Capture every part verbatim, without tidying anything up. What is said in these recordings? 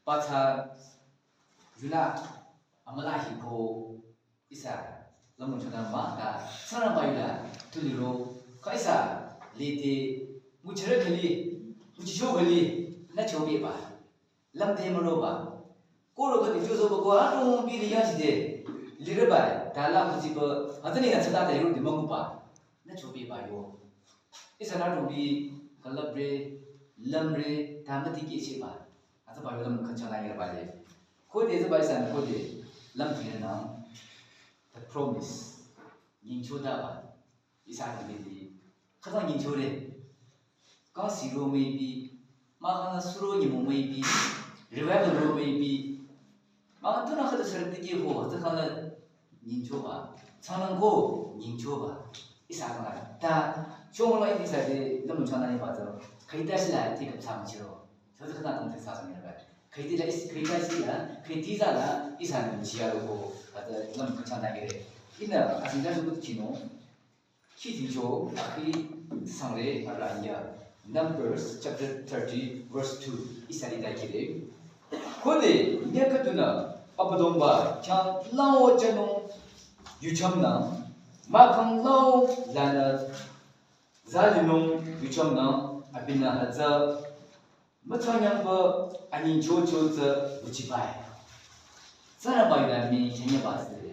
Patsa yula amüla hiko ihsa lümung chonü mah ta Tsingrangba yula tu liro kha ihsa lede nguchirü khali, nguchicho khali nü chobeba, lümde müroba. Koro khadi chosohba ko adrong bili yangchide lireba ta la kuziba, hütsüni nü tsüta ta yurode münguba, nü chobeba yo. Ihsanü adrong bi külüpre, lümre, ta mütikehcheba, hütsüba yo lümung khüchanü yireba le. Khode hütsüba ihsanü khode lümtinü, the promise, nyingchodaba. Ihsa adrong bi khüta nyingchore. Kang siro maybe, mahkhang suro nyimo maybe, revival ro maybe, mahkhang tunü khüta sürü tikehko, hütsü khang la nyingchoba, changnang ko nyingchoba. Ihsa khang la ta chongla ihsa de lümung chonü yiba tsü, khüta shila tikap sa müchiro. Hütsü khüta tong te sa sünü ba. Khüta la ihsa, khüta shila, khüta za la ihsanü müchiya loko, hütsü lümung khüchanü yire. Ihnü asinta shukut kino. Khidingcho akhi sangre aranya. Numbers chapter thirty, verse two. Ihsa lide kire. Khode nyakadunü Abüdongba khyang lao jünung yuchamnü, mahkhang lao lanü zalinung yuchamnü, abinü hütsü mütsanyangba anyingchocho tsü nguchibai. Tsingrangba yula mii chenyeba tsüde.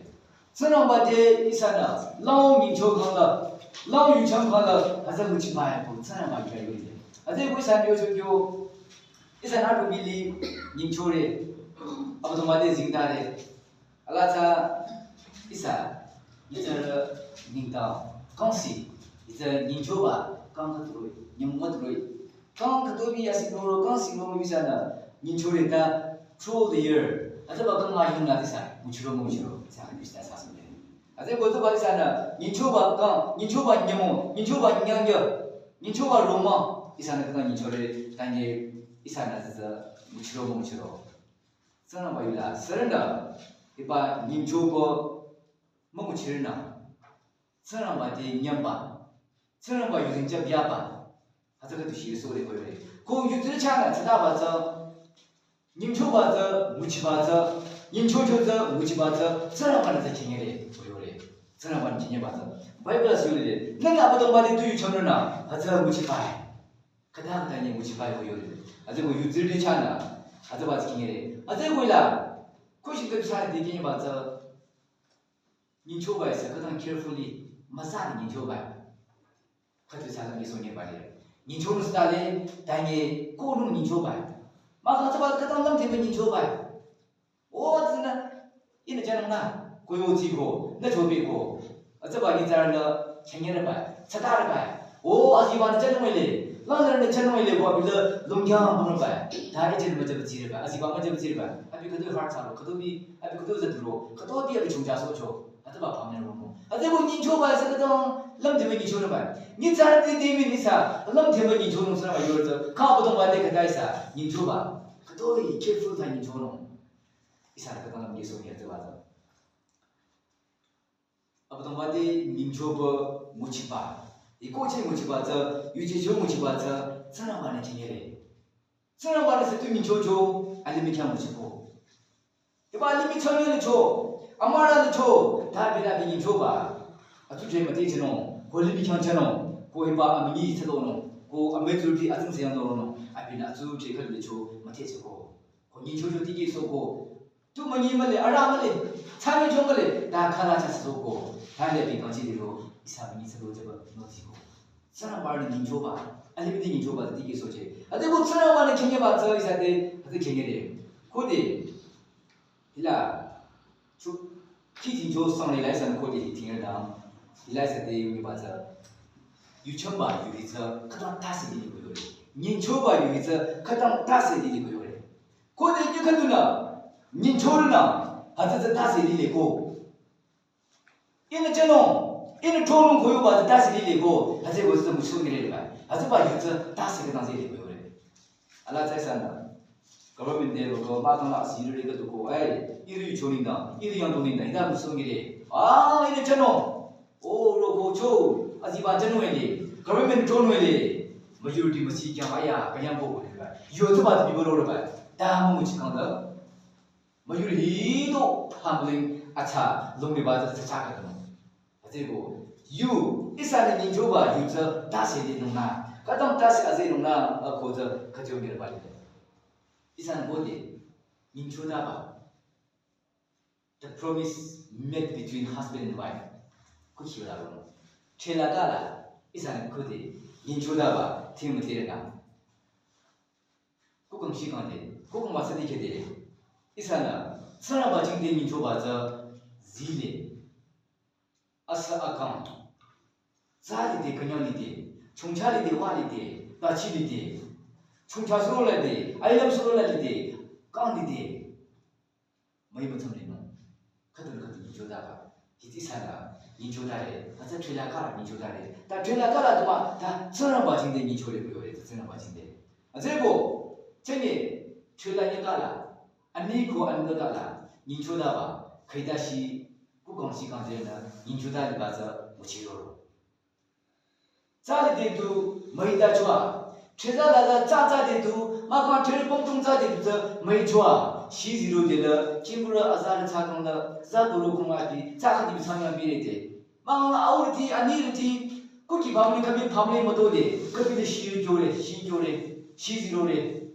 Tsingrangba te ihsanü lao nyingcho khang la, lao yucham khang la, hütsü nguchibai ko Tsingrangba yula yode. Hütsüeko ihsanü yocho kyo, ihsanü adrong bili nyingchore, Abüdongba te zingtare. Alaa tsü ihsa, ihsa ningta, kangsi, ihsa nyingchoba, kang khütoi, nyingma toi. Kang khütoi bi asi noro, kangsi noro ihsanü nyingchore ta through the year. Hütsüba kang ayungnü ihsa nguchiro müchiro, ihsa ihsa sa sünü. Hütsüeko hütsüba ihsanü nyingchoba kang, nyingchoba nyimo, nyingchoba nyangya, nyingchoba roma, ihsanü kang nyingchore, tange ihsanü ihsa nguchiro müchiro. Tsingrangba yula sürünü, hiba nyingchoba münguchirenü, Tsingrangba te nyümba, Tsingrangba yuzeng jüp yaba, hütsü khüdu shi sore koyore. Ko yuzeng chanü tsütaba tsü, nyingchoba tsü, nguchiba tsü, nyingchocho tsü, nguchiba tsü, Tsingrangbanü tsü chenyere koyore. Tsingrangbanü chenyeba tsü. Bible la siyore, nünü Abüdongba te tu yuchamrenü, hütsü nguchibai. Khüta khüta nyi nguchibai koyore. Hütsüeko yuzeng chanü, hütsüba tsü chenyere. Hütsüeko ila, ko shi khüdu shari te chenyeba tsü, nyingchobai sü khütang carefully, müsa nyingchobai. Khüdu sü lümdhingsohnyeba le. Nyingchonung sü tale, tange, konung nyingchobai. Mahkhang tsüba khütang lümdhingba nyingchobai. O tsünü, ihnü jünung nü, ko yo tsiko, nü chobeko. Hütsüba nyitsarünü chenyereba, tsütareba. O, azibanü jünung ele, langnürünü jünung ele, ko abi la lungkyang bungreba. Ta ijin müjüba tsireba, aziba müjüba tsireba. Abi khüdu heart saro, khüdu bi, abi khüdu zaduro, khüdu bi abi chungja sohcho. Hütsüba pamnü romo. Hütsüeko nyingchoba ihsa khütang lümdhingba nyingchonungba. Nyitsarü te te mii ihsa lümdhingba nyingchonung sürüba yore tsü. Kang Abüdongba te khüta ihsa nyingchoba. Khütoi careful ta nyingchonung. Ihsa khütang lümdhingsohnyeba tsüba tsü. Abüdongba te nyingchoba nguchiba. Ikohcheh nguchiba tsü, yuchicho nguchiba tsü, Tsingrangbanü chenyere. Tsingrangbanü sü tu nyingchocho, alimih khyang nguchiko. Hiba alimih chonyo licho, amürü licho, ta abinü abi nyingchoba. Atsudhre müthehchehnung, ko limih khyang chehnung, ko hiba amünyi thsadonung, ko amütsurüti atsingse yangdonung, abinü atsudhre khüdu licho müthehchehko. Ko nyingchocho tikehsohko. Tu münyi mühle, arüh mühle, tsami jong mühle, ta khala chasüsohko. Ta le abi kangchi liro, ihsa münyi thsado jüba notiko. Tsingrangbanü nyingchoba, alimih te nyingchoba tikehsohcheh. Hütsüeko Tsingrangbanü chenyeba tsü ihsa te, hütsü chenyere. Khode, hila, chu, khidingcho sangle la ihsanü khode hi tingre dang. Hila ihsa te yunyiba tsü. Yuchamba yuhi tsü, khütang tase lili koyore. Nyingchoba yuhi tsü, khütang tase lili koyore. Khode nyikadunü, nyingchorenü, hütsü tsü tase lileko. Ihnü jünung, ihnü thronung ko yoba tsü tase lileko, hütsüeko tsü müsongireba. Hütsüba yu tsü tase khütang lileko yore. Alaa tsü ihsanü. Government te roko, mahkhang la sirü reka tuko, ai, ihrü yucho nengdang, ihrü yangdong nengdang, hita müsongire. Ah, ihnü jünung. O, roko cho, aziba jünung ele, government thronung ele. Majority müsi khyang aya, kanyang ko ko leba. Yo tsüba tsü bibo loreba. Ta münguchi kangla. Müyurü hito pambling atsa lungri ba tsü tsaka kano. Atsüko, yu, ihsanü nyingchoba yu tsü tase de nungna. Khütang tase aze nungna, a ko tsü khütyo ngere ba de. Ihsanü bode, nyingchotaba. The promise made between husband and wife. Kuchi la ro. Chela kala, ihsanü khode, nyingchotaba, timu tere na. Kukang shi kang de, kukang ba tsü de khe de. Ihsanü, tsara ba jing de nyingchoba tsü, zile. Asa akang. Tsü lide, kanyang lide, chungcha lide, wa lide, bachi lide, chungcha suro lide, ailam suro lide, kang lide. Mai mütsam linung. Khüdu khüdu nyingchotaba. Hiti ihsanü nyingchotare. Atsa trela kara nyingchotare. Ta trela kara tuma, ta tsara ba jing de nyingchore ko yore, ta tsara ba jing de. Atsüko, chenge, trela nye kala, ani ko ani kala, nyingchotaba, khaida shi, kukang shi kang de na, nyingchotaba tsü, muchiro. Tsü lide tu, mai ta chua. Cheza la la tsü tsü de tu, ma kang chere pong tung tsü de tu tsü, mai chua. Shi zero de la, kimbura azar tsü kang la, za duro kong ati, tsü khadi bi sang yang bi re de. Ma kang aur ti, ani re ti, kuki pamle kabi pamle mato de, kabi de shi kyo re, shi kyo re, shi zero re.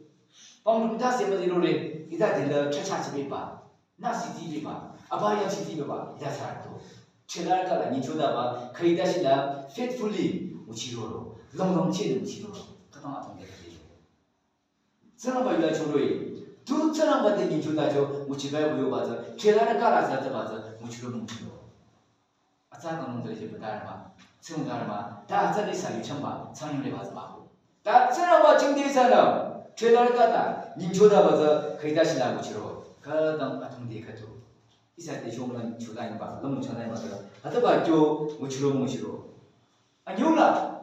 Pamle ta se ma zero re, ita de la, cha cha chi be ba. Na siti beba, aba yang siti beba, ida sa to. Chela kala nyingchotaba, khaida shila, faithfully, muchiro ro, long long che muchiro ro, khütang atong de de. Tsara ba yu la choroi, tu tsara ba de nyingchota cho, muchiba yo ba tsü, chela kala sa tsü ba tsü, muchiro muchiro. Atsa kang nung tali je pa dharma, tsung dharma, ta atsa ni sa yu chang ba, tsang yu le ba tsü ba ko. Ta tsara ba jing de ihsanü, trela kata, nyingchotaba tsü, khaida shila muchiro, khütang atong de khütu. Ihsa de shong la nyingchota ni ba, la muchota ni ba tsü, ataba kyo, muchiro muchiro. Anyu la,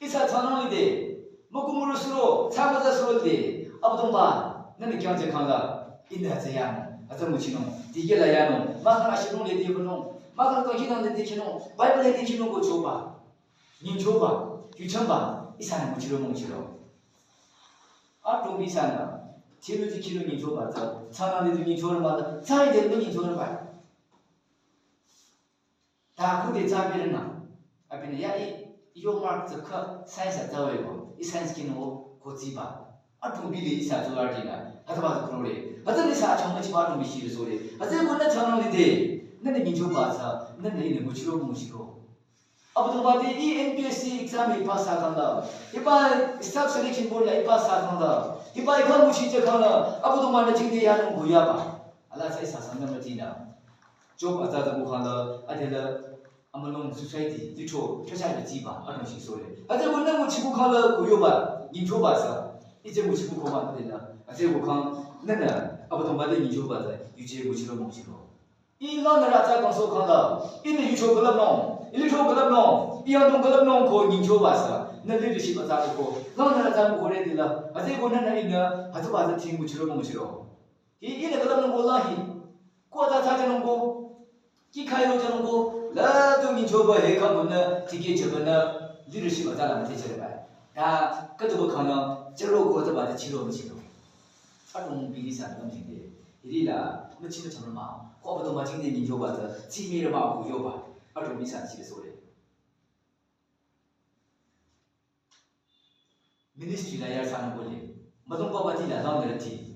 ihsa tsanang lide, mükumuro suro, tsaba tsü suro lide, Abüdongba, nani kyang je kang la, inda tsü yanung, atsa muchinung, dikeh la yanung, ma kang ashirung lide bunung, ma kang kang hinang lide kinung, Bible lide kinung ko choba, nyingchoba, yuchangba, ihsanü muchiro muchiro. Atong bi ihsanü, theology kiro nyingchoba tsü, tsanang lide nyingchoba tsü, tsai de nyingchoba. Ta kude tsü bere na. Abinü ya i, yo mark tsü kha science a tsü we ko. I science kin wo ko tsi ba. Atong bi le ihsa tsü arti na. Hata ba tsü kuro le. Hata le sa chang ma chi ba atong bi shi le so le. Hata ko na chang le de. Na ne nyingchoba tsü. Na ne ne muchiro muchiro. Abüdongba de i N P S C exam i pass a kang la. Hiba staff selection board la i pass a kang la. Hiba i kang muchi je kang la. Abüdongba na jing de yanung ko ya ba. Ala tsü ihsa sang na ma ti na. Job atsa tsü bu kang la, adela, amülung society, litro, chacha le tsi ba, atong shi so le. Atse bu na muchi bu kang la, ku yo ba, nyingchoba sa. Itse muchi bu ko ma adela. Atse bu kang, na na, Abüdongba de nyingchoba sa, yuje muchiro muchiro. I la na ra tsü kang so kang la, i ne yucho kalap nung, i litro kalap nung, i yang dong kalap nung ko nyingchoba sa. Na leadership atsa ko, la na ra tsü bu ko re adela. Atse bu na na i na, atsa ba tsü ting muchiro muchiro. Hi, hi ne kalap nung ko la hi. Ko ta ta janung ko. Ki khai ro janung ko. La tu nyingchoba he kang ko na, tike chaba na, leadership atsa la ma te chaba. Ta, ka tu ba kang na, chero ko ta ba ta chiro muchiro. Atong bi le sa na jing de. Hi la, muchi muchang ma. Ko Abüdongba jing de nyingchoba ta, tsi mi ma ko yo ba. Atong bi sa chi so le. Ministry la ya sa na ko le. Müdong pa ba ti la lang de ti.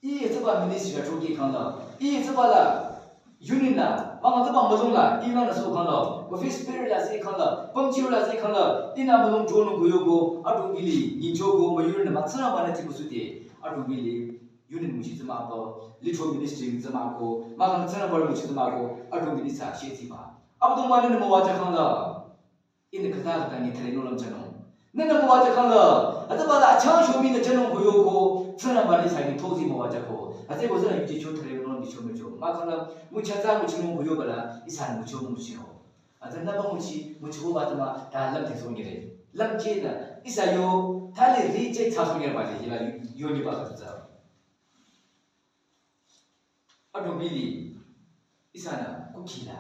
I ye tsü ba ministry la choki kang la. I ye tsü ba la. Union la. Ma ma tsü ba müdong la. I la na so kang la. Office spirit la si kang la. Pamchi la si kang la. I na müdong cho no ko yo ko. Atong bi le. Nyingcho ko. Müyurü na ma tsü na ma na ti ko su de. Atong bi le. Union muchi tsü ma ko. Litro ministry tsü ma ko. Ma kang tsü na ba muchi tsü ma ko. Atong bi le sa shi ti ba. Abüdongba ne mo wa ja kang la. Ine khüta khüta nyi thali nohlüm chanung. Nene müwa te khangla, ataba la achang shomi ne chanung ko yoko, tsünü bani sa nyi thozi müwa te ko. Ate ko tsünü yuji cho thali nohlüm di cho me cho. Ma khangla, mücha tsü müchinung ko yoba la, ihsa mücho müchiro. Ate nüba müchi, müchi ko ba tama, ta lümte songire. Lümte na, ihsa yo, thali ri che tsü songire ba le, hila yo nyi ba ka tsü. Adrong bili, ihsanü kukhi la,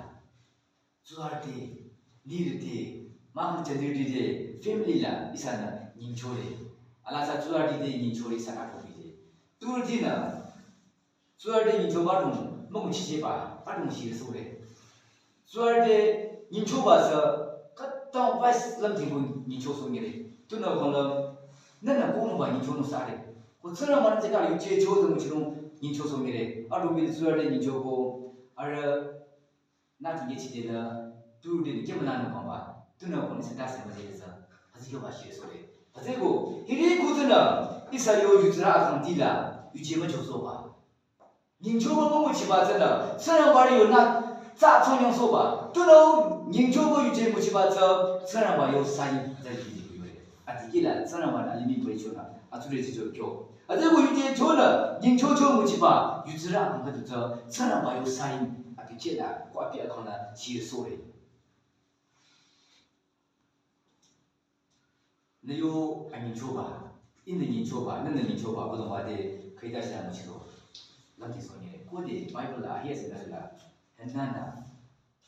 tsurüti, lirüti, mahkhang jadürüti de, family la, ihsanü nyingchore. Alasa tsurüti de nyingchore ihsanü adrong bili. Turütinü tsurüte nyingchoba adrong münguchichehba adrong shirüsohre. Tsurüte nyingchoba tsü khütang wise lümting ko nyingchosohnyire. Tunüo khangla nünü konungba nyingchonung sare. Ko Tsingrangba-nü tsü khyang yuje cho tsü nguchinung nyingchosohnyire. Adrong bi tsurüte nyingchoko arüh nü tikehchide la turüte ni kemülanung kangba. Tunüo ko nü sü ta sema jele tsü hütsü kyoba shirüsohre. Hütsüeko hiri kutsünü ihsa yo yutsarü akangti la yuje müchosohba. Nyingchoba münguchiba tsünü Tsingrangba yo nü tsü tsanyangsohba. Tunüo nyingchoba yuje nguchiba tsü Tsingrangba yo sign tsü yuje yore. Adikehla Tsingrangba-nü alimih baichonü atsurü jijo kyo. Hütsüeko yuje chonü nyingchocho nguchiba yutsarü akang khüdu tsü Tsingrangba yo sign abikehla ko abi akang la shirüsohre. Nü yo anyingchoba, ihnü nyingchoba, nünü nyingchoba, abüdongba te khüta shila nguchiro. Lümting sohnyire. Khode Bible la ahi asü nü la. Hütsünü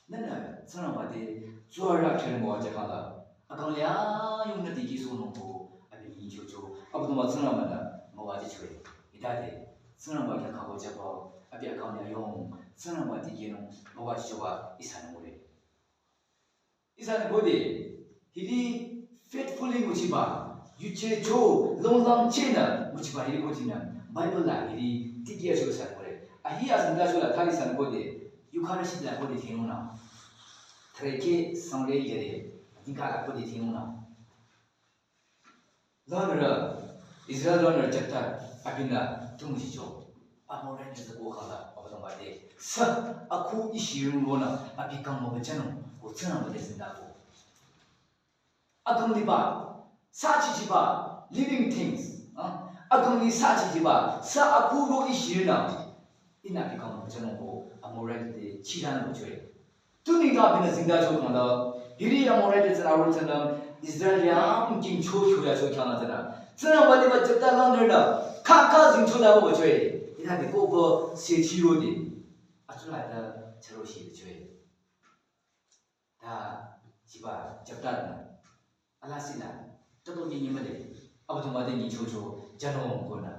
nünü Tsingrangba te tsurü chüre müwajü khangla akang liyayong nü tikehsohnung ko abi nyingchocho. Abüdongba Tsingrangba-nü müwajüchoe. Hitade Tsingrangba khyang khübü jüba abi akang liyayong Tsingrangba tikehnung müwajüchoba ihsanü ngure. Ihsanü khode hiri faithfully nguchiba, yuje cho, longlang chenü nguchiba hiri khode nü Bible la hiri tikehcho ihsanü ngure. Ahi azengtacho la thali ihsanü khode Eucharist la khode thinungnü, threkeh sangre yere, atingka la khode thinungnü. Langnürü, Israel langnürü chapter abinü tu nguchicho. Amorite tsü ko khangla, Abüdongba te sü akhu ishirung ronü abi kang mübüchanung ko Tsingrangba te zengtako. Akang liba, sü chichiba, living things. Ah, akang li sü chichiba, sü akhu ro ishirnü. Ihnü abi kang mübüchanung ko Amorite te chiranü müchoe. Tunüo abinü zengtacho khangla, hiri Amorite tsü aro tsünü Israel yang king cho cho ya cho khangla tsünü. Tsingrangba te ba jüpta langnürü nü, kha kha zingcho da ba choe. Ihnü de ko ko se chirode. Atsula da charo shi choe. Ta chiba jüpta nü. Ala sila, tado nyi nyi male, Abüdongba te nyingchocho, jano konü.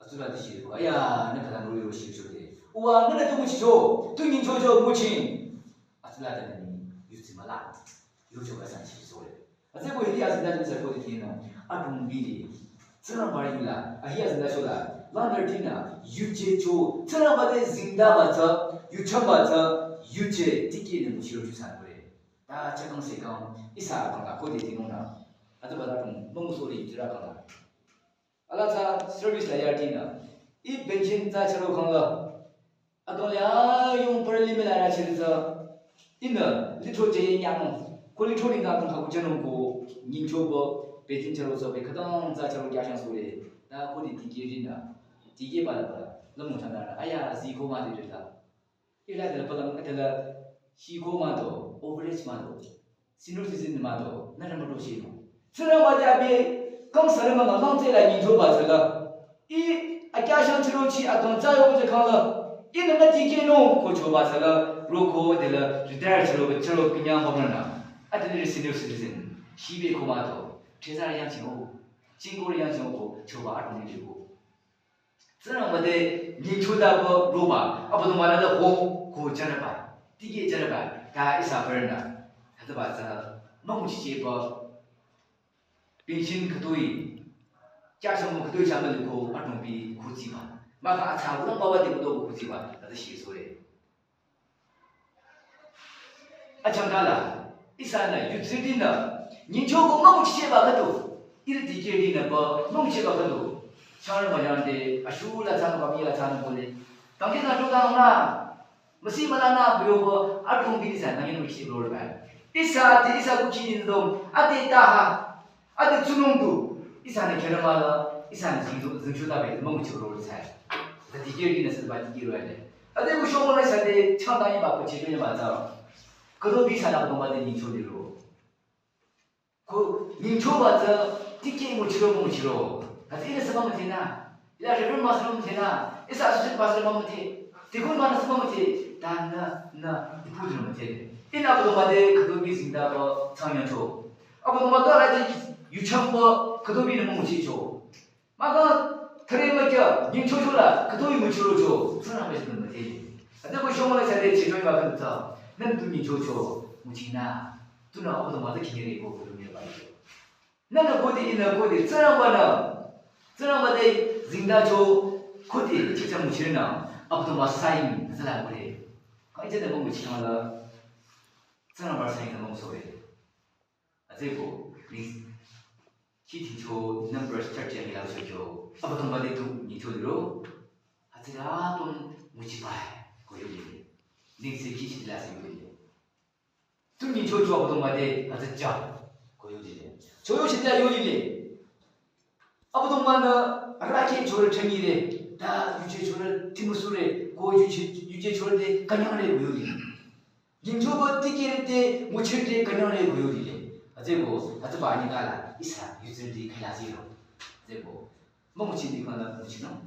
Atsula te shiriko, aya, nü khüta nuri ro shiriko de. Uwa, nünü tu nguchicho, tu nyingchocho, nguching. Atsula te nü yutsi mala, yucho ka san shiriko le. Atsü ko hiri azengtacho tsü ko de thinü, adrong biri. Tsingrangba yu la, ahi azengtacho la, langnürütinü, yuje cho, Tsingrangba te zengtaba tsü, yuchangba tsü, yuje, tikehnü nguchiro cho san kore. Ta chakang sekang, ihsa akang la khode thinungnü. Atüba ta tung, müngusohre yutsurü akang la. Ala tsü service la yarütinü. Ih benjin tsü charo khangla. Akang liyayong parali mela ra chiri tsü. Ihnü, litro je nyanung. Ko litro ni nganung khaku chanung ko, nyingchoba, benjin charo tsü be khütang tsü charo kya shang sohre. Ta khode tikehrinü. Tikehba la ba la. Lümung chanü ra. Aya, zi ko ma de de la. Ila de la palang de la shiko mado, overage mado, senior citizen mado, nara mado shino. Tsingrangba te abi kang sare mama kang tsela nyingchoba tsela. Ih akya shang chiro chi akang tsa yo je khangla. Ihnü nü tikehnung ko choba tsela, roko de la retire chiro, chiro kinyang ba na. Ade le senior citizen, shibe ko mado, cheza yang chino, chingo yang chino ko choba adrong ni ko. Tsingrangba te nyingchotaba roba, Abüdongba la ho ko jünaba, tikeh jünaba, ta ihsa parünü. Hütsüba tsü, münguchichehba, benjin khütoi, kya shang khütoi shang liko, adrong bi khutsiba. Mahkhang atsa, wulong baba te kudo khutsiba, ta shi sohre. Achangkala, ihsanü, yutsirütinü, nyingchoko münguchichehba khüdu, ihrü tikehrinü ba, münguchichehba khüdu. Changre mayang de, ashu la chang, bami la chang, bole. Tangke na chota na, masi mala na, buyo ba, adrong bi ihsa, nangin münguchicheh lor ba. Ihsa, ade, ihsa kuchi indong, ade taha. Ade tsunung du, ihsanü kherema la, ihsanü zingcho, zingcho tabe, münguchiro ro tsai. Ta tikehrinü sü ba tikehro ade. Ade ko shomona ihsa de, chang ta iba ko chebe ba tsü. Khüdu bi ihsanü Abüdongba te nyingcho de ro. Ko nyingchoba tsü, tikeh nguchiro, münguchiro. Ade ihnü sü ba müthena. Ila Reverend Pastor müthena. Ihsa associate pastor ba müthe. Deacon ba nü sü ba müthe. Ta nü, nü, ipu de müthe. Ihnü Abüdongba te khüdu bi zingtaba tsanyangcho. Abüdongba te la te yuchangba khüdu bi nü münguchicho. Mahkhang Thüre mükyü nyingchocho la khütoi müchürocho Tsingrangba jingdong müdhe. Ade ko shomole sade chechoi ba kan ta. Nang tu nyingchocho müchinü. Tunü Abüdongba te khinire ko ko tunü ba. Nang ko de ina ko de Tsingrangba nü. Tsingrangba te zingdacho ko de chicha müchinü. Abüdongba sign zala ko de. Kai je de müchinü la. Tsingrangba sign müsoe. Azeko, ni, hitingcho Numbers thirty angi la cho kyo. Abüdongba te tu nyingcho liro. Azira tong müchibai ko yoli. Ningse kishi la se yoli. Tu nyingchocho Abüdongba te azaja ko yoli. Choyo shita yoli. Abüdongba nü arahkheh chore thanyire, ta yuje chore timusure, ko yuje, yuje chore te kanyangre ko yoli. Nyingchoba tikere te nguchire te kanyangre ko yoli le. Azeko, azaba ani kala, ihsa yuzirüti khala ziro. Azeko, münguchi di khala nguchinung.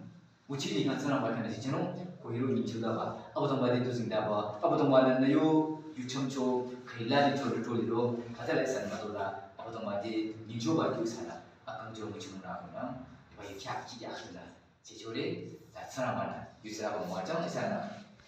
Nguchi di khala Tsingrangba khala jichinung, ko hiro nyingchodaba. Abüdongba te tu zingdaba. Abüdongba nü yo, yuchamcho, khala di chore chore liro. Azala ihsa nü matola. Abüdongba te nyingchoba tu ihsa la. Akang jo nguchinung na ko na. Ba yi kya ki ya ko na. Chechore, ta Tsingrangba nü, yuzirüba müwajang ihsa nü.